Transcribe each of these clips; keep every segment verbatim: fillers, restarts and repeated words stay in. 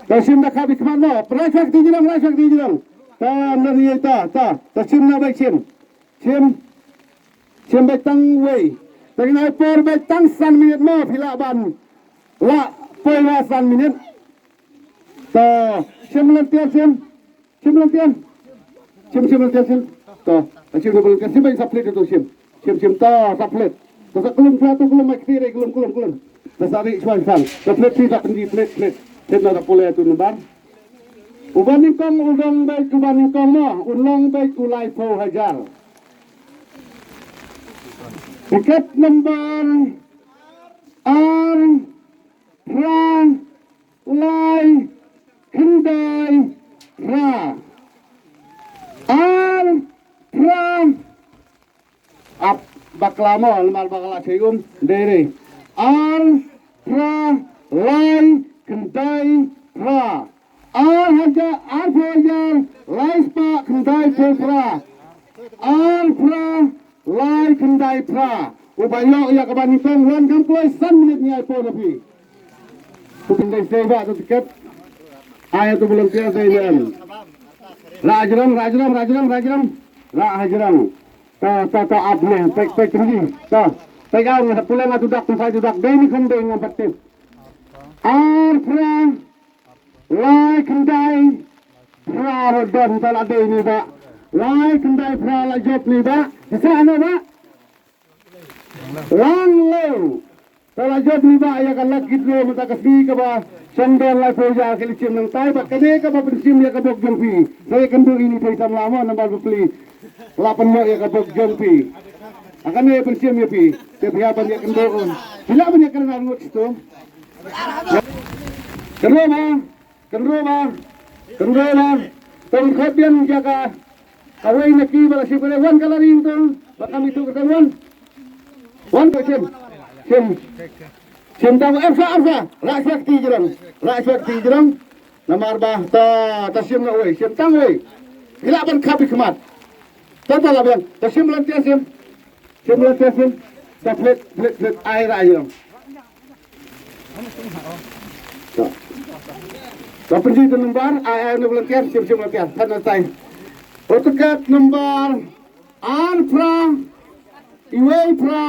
Ta shim da khabi khmat mo. Rai shwa kti jrong, rai shwa kti jrong. Ta na ri ta, ta, ta shim na beit shim. Shim. Shim beit tang wei. Ta ngi ai por beit tang san minit mo phi lah ban. Lah poi na san minit. Ta shim lan tiar shim. Shim lan tiar. Shim, shim lan tiar shim. Ta, ta shim lan tiar shim beit sa plet tu shim. Shim, shim ta sa plet. Ta sa kulum sa tu kulum mai kti re kulum, kulum, kulum. Ta sa ri shwa san. Ta plet phi sa pynji plet, plet. Plet na ta pule tu number. U ba nyngkong u long beit u ba nyngkong mo, u long beit u laiphew hajar. Tiket number ar phra lai khyndai phra. Ar phra Ap bakla mo, lamar bakla chei um, dei dei. Ar phra lai khyndai phra. Ar hajar, ar phra hajar lai spah khyndai phew phra. Ar phra lai khyndai phra. U ba ïoh ïa kaba nyngkong wan kam kloi san minit ngi ai por na phi. Ku pynbeit sei ba tu tiket. Ai tu volunteer dei ne em. Rah jrong, rah jrong, rah jrong, rah jrong. Rah jrong. Ta, ta, ta, ap ne, pek, pek tinggi. Ta, pek aw ne, pule nga tu dak, tu sai tu dak, dei ni kham dei ngam pat tip. Ar phra lai khyndai phra, ro don ta la dei ni ba. Lai khyndai phra la jop ni ba. Sa ano ba? Lang leu. Ta la jop ni ba ïa ka lucky draw mynta ka sngi kaba shong don laiphew hajar ki leit shim nangtai bad kane kaba pynshim ïa ka bok jong phi. Sa ïa kynduh ïa ini thei samla mo nambar bapli. La pynlong ïa ka bok jong phi. Ha kane pynshim ïa phi. Te phi hap ban ïa kynduh un. Phi lah ban ïa kynduh ngut situ. Kynduh mo. Kynduh ba, kynduh ba. Tang khot biang ïa ka. Kawei na ki ba la shim kane wan ka la ring tang. Ba kami tu ka wan. Wan ka shim. Shim. Shim tang arfa arfa. Rah shwa kti jrong. Rah shwa kti jrong. Namar ba ta ta shim na wei. Shim tang wei. Ila ban khap i khmat. Ta ta la biang. Ta shim lan tia shim. Shim lan tia shim. Ta flit flit flit ai rah jrong. Ka pynji tu number ai ai na volunteer shim shim volunteer. Kan na tai. Otokat number ar phra iwei phra.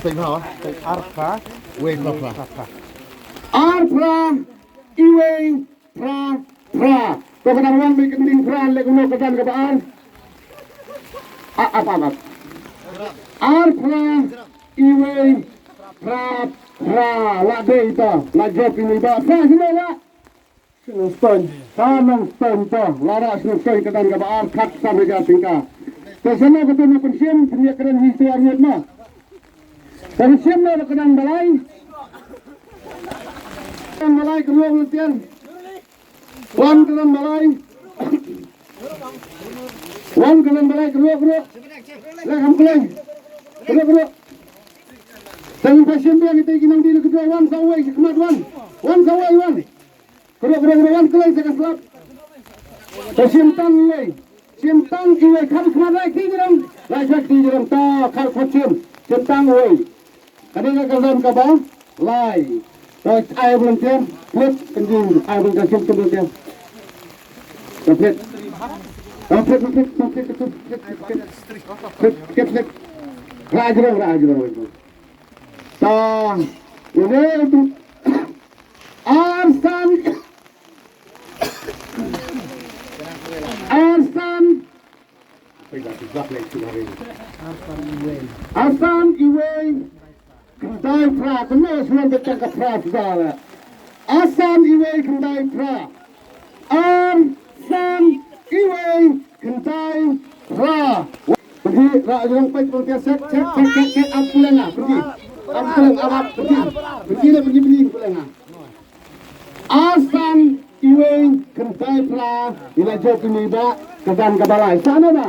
Sai ha, sai ar phra iwei phra phra. Ar phra iwei phra phra. To ka dang wan mei ka ding phra le kumno ka dan kaba ar. A a pa ba. Ar phra iwei phra phra la dei ta la jop ini ba sa sini la. Sini stone. Sa nang stone ta la ra sini stone ka dan kaba ar khat sa meja tingka. To sana ka tu na pension punya keren hi tu arngut ma. Pension na ka dan balai. Dan balai keruang letian. Wan ka dang balai. Wan ka dang balai, kyrwoh kyrwoh. Leh kam kleng. Kyrwoh kyrwoh. Tang pa shim biang ite ki nang di lu kedua wan sa wei ki khmat wan. Wan sa wei wan. Kyrwoh kyrwoh kyrwoh wan kleng sa ka slap. Pa shim tang wei. Shim tang iwei kham khmat rai ki jrong. Rai jrong ki jrong ta khal khot shim. Shim tang wei. Kane ka kazon kaba lai. To ai volunteer, flit, kan jing ai volunteer, shim shim volunteer. To flit. To flit, flit, flit, flit. Flit, flit, flit. Rah jrong, rah jrong. Ta, ini untuk Arsan. Arsan. Arsan iwei khyndai phra, kane suan ka ka phra suda la. Arsan iwei khyndai phra. Arsan iwei khyndai phra. Pergi, ra jong pek pek sek sek sek sek sek ap pulang ah, pergi. Ap pulang, ap, ap, pergi. Pergi dah, pergi, pergi pulang ah. Arsan iwei khyndai phra ila jop ini ba ka dan ka balai. Sana ba.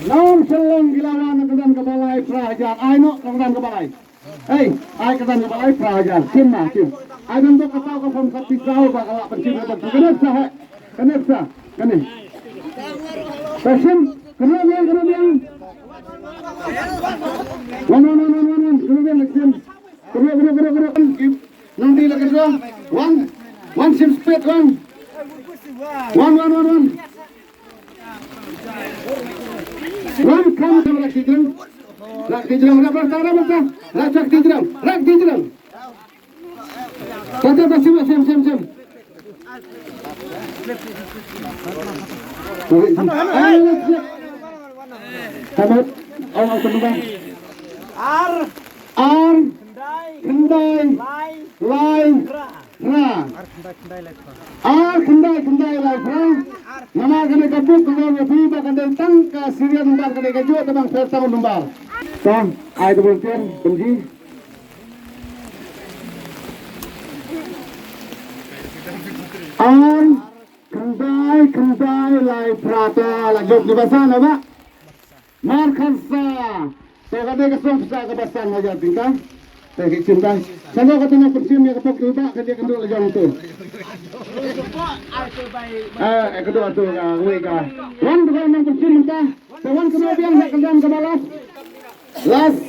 Nong shalong ila wan ka dan ka balai phra hajar. Ai no ka dan ka balai. Hei, ai ka dan ka balai phra hajar. Kim ma kim. Ai dan ka tau ka phom ka pisau ba ka la pension ka ban. Kane sa he. Kane sa. Kane. Pension. Kane yang, kane yang. Wan wan wan wan wan. Kane yang pension. Kane kane kane kane. Wan, wan shim spet wan. Wan, wan, wan, wan. Wan, kam, kam, rak tijrang. Rak tijrang, rak berta, rak berta. Rak tijrang, rak tijrang. Kata, kata, shim, shim, shim, shim. Tamat. Ar. Ar. Khyndai. Lai. Phra. Ar khyndai khyndai lai phra. Namar kane ka buk ka ong ïa phi ba kan dei tang ka serial number, ka dei ka juh tang ba pher tang number. Tang ai tu volunteer kumji. Ar khyndai khyndai lai phra. Ta la jop ni ba san ba. Mar khan sa. Te ka dei ka song sa ka ba san hajar tyngka. Te ki chim dai. Sa lo ka tena pynchim ïa ka pok ni ba ka dei ka dei la jong tu. Ah, eh, ka dei tu ka wei ka. Wan tu ka nang pynchim mynta. Te wan ka dei biang ha ka dang ka ba last. Last.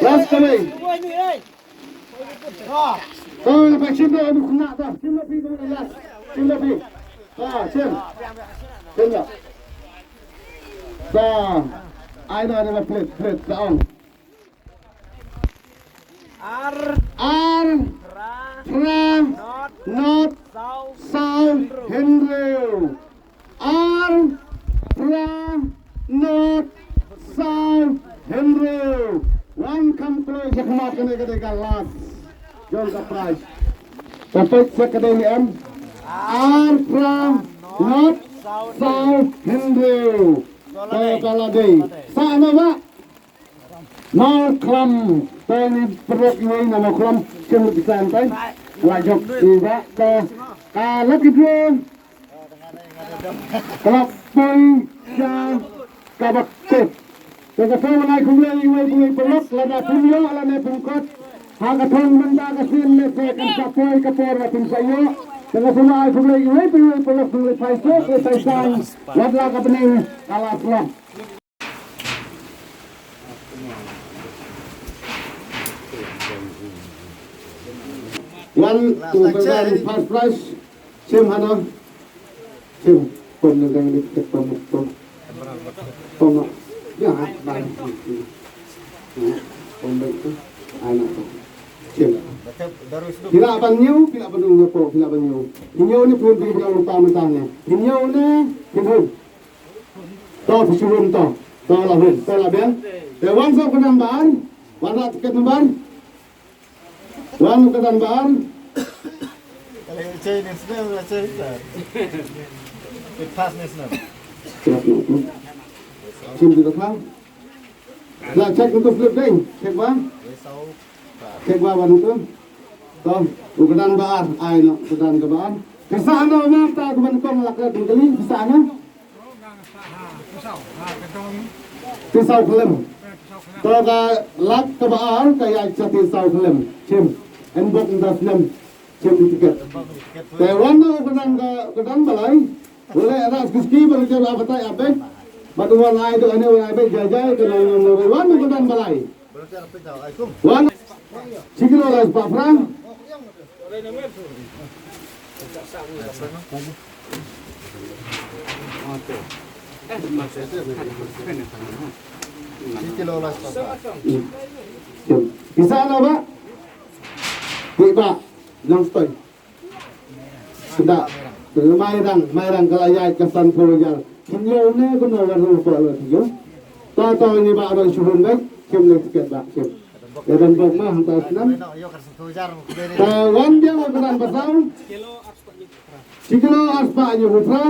Last ka wei. Ko, ba shim da, abu kena da. Shim da phi, ko, last. Shim da phi. Ah, shim. Shim da. Da. Ai da, da, plate, plate, da on. Ar. Ar. Phra. Phra. Not. Not. Saw. Saw. Hynriew. Hynriew. Ar phra not saw hynriew. Wan kham kloi sha khmat, kane ka dei ka last jong ka prize. Ka peit sa ka dei ne em. Ar phra not saw hynriew. Ka, ka la dei. Sa na ba. Mawkhlam, tang ni perok iwei na Mawkhlam, kin lu bisan tai. La jop iwa ka, ka lucky draw. Ka la poi sha ka ba kut. Te ka poi ngai khublei iwei iwei perok, lada pun ïoh, lada pun kut. Ha ka thong mynta ka sien lehse kan sa poi ka por ba pun sa ïoh. Te ka pun ngai khublei iwei iwei perok, khublei phai suk, khublei phai sang. Wat la ka bneng ka la slap. Wan, tu, first prize. Shim hano. Shim. Pom nang dang di, pom, pom. Pom. Ya, bang. Pom dang tu. Anak tu. Shim. Phi lah ban ñiew, phi lah ban ñiew, phi lah ban ñiew. Ñiew ni pun phi lah ban ñiew. Ñiew ni, phi pun. To, phi shu hun to. To la hun, to la biang. Te wan sa ka number. Wan la tiket number. Wan ka number. Kalau cai ni senang, kalau cai tak. Lepas ni senang. Siap, siap. Sim di depan. La check untuk slip ding. Check ba. Check ba, ba untuk. To, u ka dan ba ar, ai no, u ka dan ka ba ar. Pisa no ma ta ku ban kong lak ka kali, pisa no. Ti saw khlem. To ka lak ka ba ar ka ïa cha ti saw khlem. Chim. En bok nda snem. Chim di tiket. Te wan no ka dan ka, ka dan ba lai. Wala ana skuski ba ka ba tai abek. Ba tu wan ai do ane wan ai bek jai jai ka nang nang wan no ka dan ba lai. Wan. Shi kilo lai spah phra. Shi kilo lai spah phra. Pisa na ba? Pisa ba? Nang stoi. Sda, mai rang, mai rang ka la ïaid ka san phew hajar. Kin ïoh ne kumno, wat ruh phew hajar kin ïoh. Ta ta ngi ba ban shu hun beit, kim leh tiket ba, kim. Ïa ban bok ma hangta snem. Ta wan biang ka dan ba saw. Shi kilo ar spah hynñiew phew phra.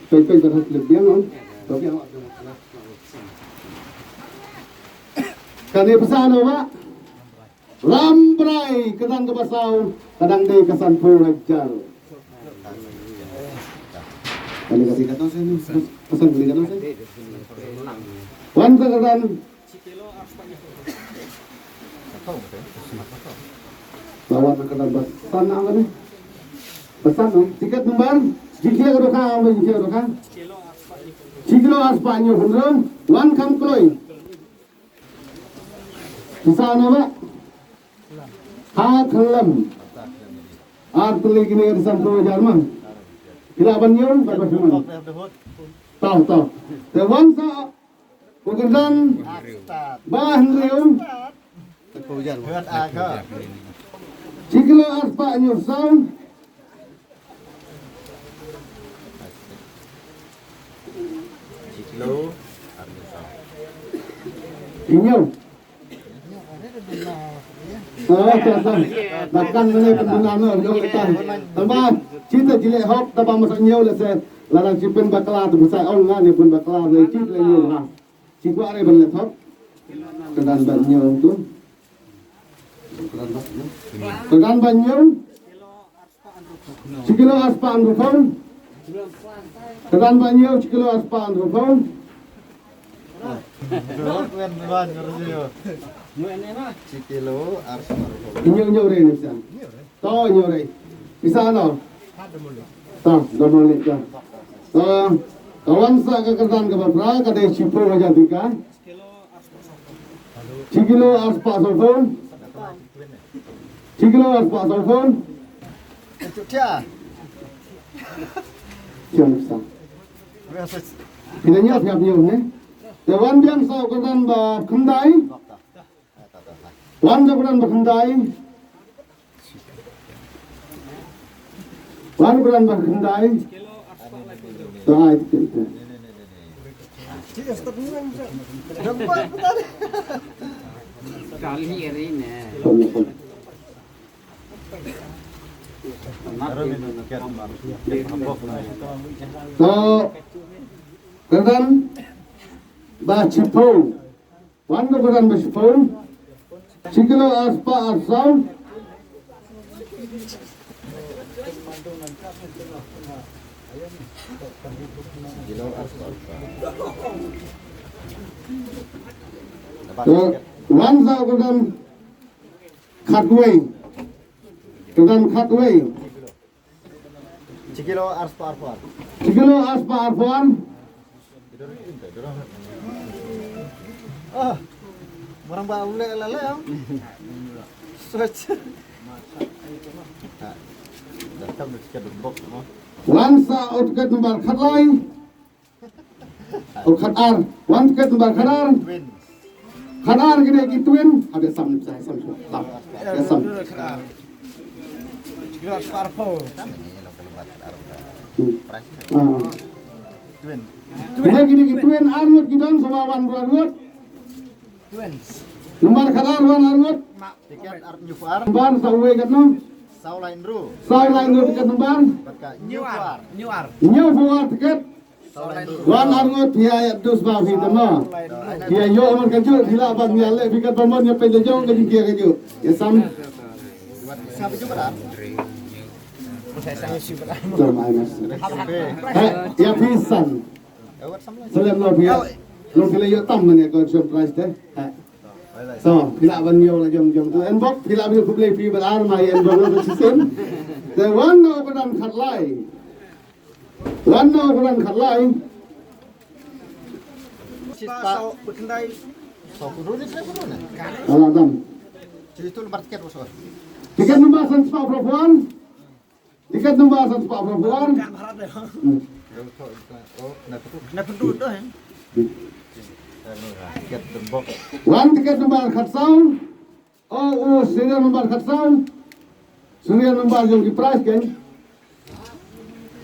Peit, peit, ka slip biang, ong. Kane pisa no ba? Ram Brai, ka dang ka ba saw, ka dang dei ka san phew hajar. Kane ka dei ka dang sen, pisa kane ka dang sen. Wan ka dang. Lawan ka dang ba san ang kane. Ba san, no? Tiket number, jingkhia ka dohkha, ang ba jingkhia ka dohkha. Shi kilo ar spah hynñiew phew hynriew, wan kham kloi. Pisa na ba? Ha khlem. Ar tylli kine ka dei sanphew hajar ma. Phi lah ban ñiew, ba ba phi man. Taw, taw. Te wan sa u kyrdan ba hynriew. Shi kilo ar spah hynñiew saw. Shi kilo ar hynñiew saw. Hynñiew. Oh, ta, ta. Ba kan mane pynbna no, no, ta. Tang ba, shi te jileh hok, tang ba masa ñiew lehse. Lada shi pynbakla te ba sa ong nga ne pynbakla ne shi te ñiew ha. Shi kwah re ban leh hok. Kyrdan ba ñiew tu. Kyrdan ba ñiew. Shi kilo ar spah hynriewphew. Kyrdan ba ñiew shi kilo ar spah hynriewphew. Shi kilo ar spah hynriewphew. Ñiew, ñiew re ni pisa. To ñiew re. Pisa no. To, double ni ka. To, ka wan sa ka kyrdan kaba phra ka dei shiphew hajar tyngka. Shi kilo ar spah sawphew. Shi kilo ar spah sawphew. Ïa, sa. Phi la ñiew, phi hap ñiew, ne? Te wan biang sa u kyrdan ba khyndai. Wan sa u kyrdan ba khyndai. Wan u kyrdan ba khyndai. Ai, te, te. To, kyrdan ba shiphew. Wan u kyrdan ba shiphew. Shi kilo ar spah ar saw. To, wan sa u kyrdan khatwei. Kyrdan khatwei. Shi kilo ar spah arphew ar. Shi kilo ar spah arphew ar. Ah, marang ba ule la la. Switch. Wan sa u tiket number khatlai. Oh, khatar. Wan tiket number khatar. Khatar kine ki twin. Ada sam, sam, sam, sam. Ada sam. Hmm. Ah. Kine kine ki twin, ar ngut ki don, sa wan ar ngut. Number khatar wan ar ngut. Tiket ar hynñiewphew ar. Number sa uwei katno? Saw lai hynriew. Saw lai hynriew tiket number. Bad ka hynñiewphew ar. Hynñiewphew ar tiket. Wan ar ngut, ïa, ïa, dus ba phi tama. Ïa, ïoh man kajuh, phi lah ban ïaleh phi katba mon ïa phi la jong ka jingkyrkhu kajuh. Ïa sam. Jom ai mas. Eh, ïa phi san. Salem lo phi. Lo phi la ïoh tam man ïa collection prize te. Eh. So, phi lah ban ïoh la jong jong tu. En bok, phi lah ban ïoh khublei phi ba ar ma ïa en bok lo shisien. Te wan na u kyrdan khatlai. Wan na u kyrdan khatlai. Ala dam. Tiket number san spah phew wan. Tiket number san spah phew wan. Hmm. Wan tiket number khatsaw. Oh, oh, serial number khatsaw. Serial number jong ki prize kan.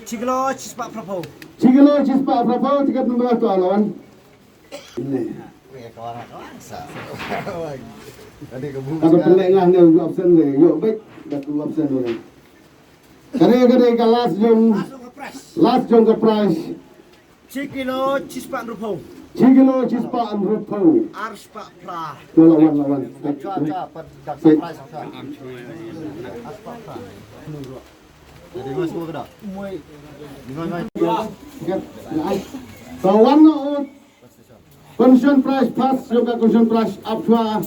Shi kilo shispah phraphew. Shi kilo shispah phraphew, tiket number to ala wan. Ne. Ka da pynleh nga ne u absent ne. Ïoh beit da u absent ne. Ka dei, ka dei ka last jong, last jong ka prize. Shi kilo shispah hynriewphew. Shi kilo shispah hynriewphew. Arspah phra. Wan, wan, wan, wan. Arspah phra. So wan na ut. Consolation prize, first jong ka consolation prize, ap shuwa.